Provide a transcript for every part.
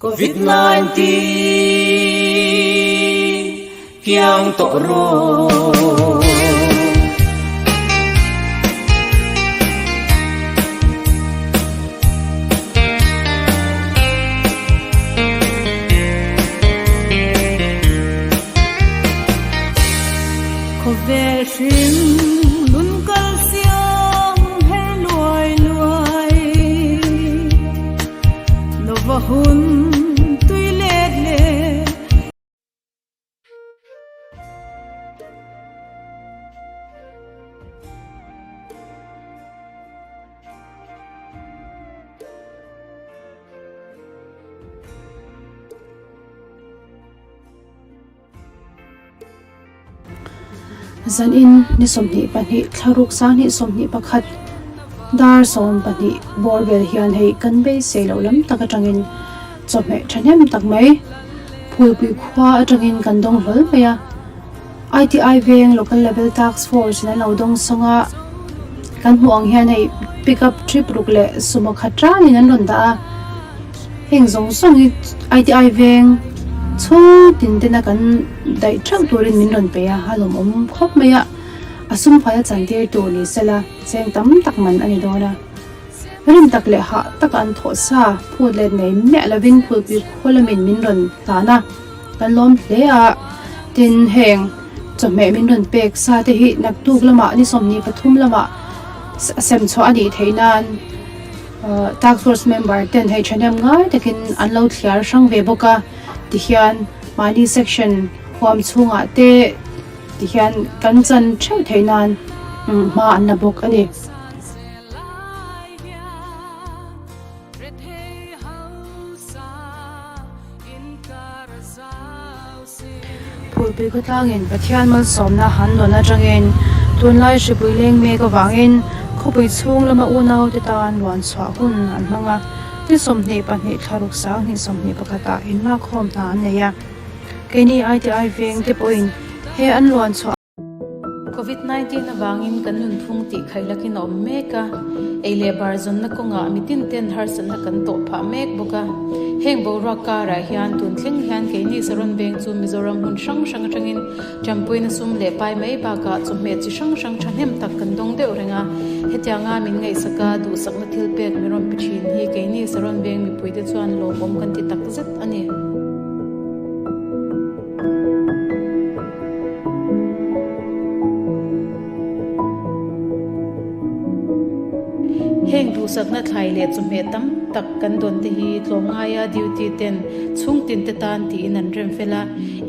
Covid 19 kiang tawh rawh. Khawvel hring nun kal siam her luai luai Nova hun tui let leh. Zanin ni 22 thlaruk sanghnih 21 dar 12 bawr vel hian hei kan beisei loh lam tak atangin chawhmeh thahnem tak mai phulpui khua atangin kan dawng hlawl mai a ITI veng local level task force in an lo dawng sawng a kan hmuh ang hian hei pickup trip ruk leh sumo khat ranin an rawn dah a. Heng zawng zawng hi ITI veng chhung tin tena kan daih theuh turin min rawn pe a, a lawmawm khawp mai a, a sum fai a chantir tur ni sela cheng tam tak man a ni dawn a. Rim tak leh hah taka an thawh sa phut let nei miah lovin phulpui khaw lamin min rawn hlan a, kan lawm hle a, tin heng chawhmeh min rawn pek sa te hi naktuk lamah ni 23 lamah sem chhuah a nih theih nan. Task force member ten hei thahnem ngai takin an lo thliar hrang ve bawk a tihian mahni section huam chhungah te tihian kan chan theuh theih nan hma an la bawk a ni. Phulpui khawtlangin Pathian malsawmna han dawn atangin tunlai hripui leng mek avangin khawpui chhung lama unaute tan luan chhuah hun an hmang a, ni 22 thlaruk sanghnih 21 ah inlakkhawm hna an nei a. Keini ITI veng te pawhin he an luan chhuah. Covid 19 avangin kan nunphung tih khaih lakin a awm mek a, ei leh bar zawnna kawngah mitin ten harsatna kan tawh phah mek bawk a. Heng boruak karah hian tun thleng hian keini Saron Veng chu Mizoram hmun hrang hrang atangin Ṭampuina sum leh pai mai bakah chawhmeh chi hrang hrang ṭhahnem tak kan dawng deuh reng a, hetianga min ngaihsaka duhsakna thil pek min rawn pe ṭhin hi keini Saron Veng mipuite chuan lawmawm kan ti takzet a ni. Heng duhsakna thlai leh chawhmeh tam tak kan dawn te hi tlawmngaia duty ten chhungtin te tan tiin an rem fel a,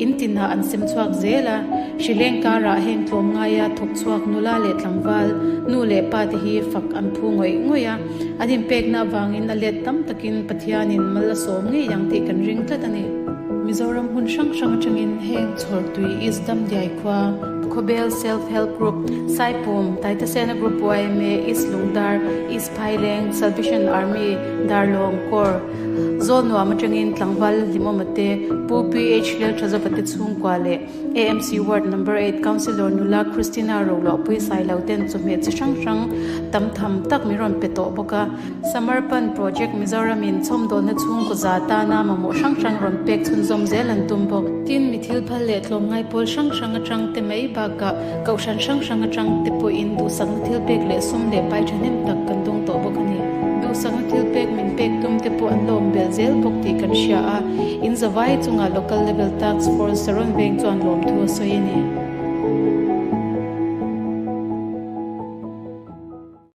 in tinah an sem chhuak zel a. Hrileng karah heng tlawmngaia thawk chhuak nula leh tlangval, nu leh pa te hi fak an phu ngawih ngawih a, an inpekna avangin a let tam takin Pathianin mal a sawm ngei ang tih kan ring tlat a ni. Mizoram hmun hrang hrang atangin heng Chhawrtui East Damdiai khua, Khawbel Self Help Group, Saipum, Taitasena Group yma, East Lungdar, East Phaileng, Salvation Army, Darlawng, Corps, Zawlnuam atangin Tlangval Hlimawma te, Pu PH Lelthazova te chhungkua leh AMC Ward Number 8 Councillor nula Christina Roluahpui Sailo ten chawhmeh chi hrang hrang tam tham tak min rawn pe tawh bawk a. Samarpan Project Mizoram in chhawmdawlna chhungkaw za tana mamawh hrang hrang rawn pek chhunzawm zel an tum bawk. Tin, mi thil phal leh tlawmngai pawl hrang hrang atang te mai bakah kohhran hrang hrang atang te pawhin duhsakna thil pek leh sum leh pai thahnem tak kan dawng tawh bawk a ni. Duhsakna thil pek min pek tum te pawh an lawm belh zel bawk tih kan hria a, in zavai chungah Local Level Task Force Saron Veng chuan lawmthu a sawi a ni.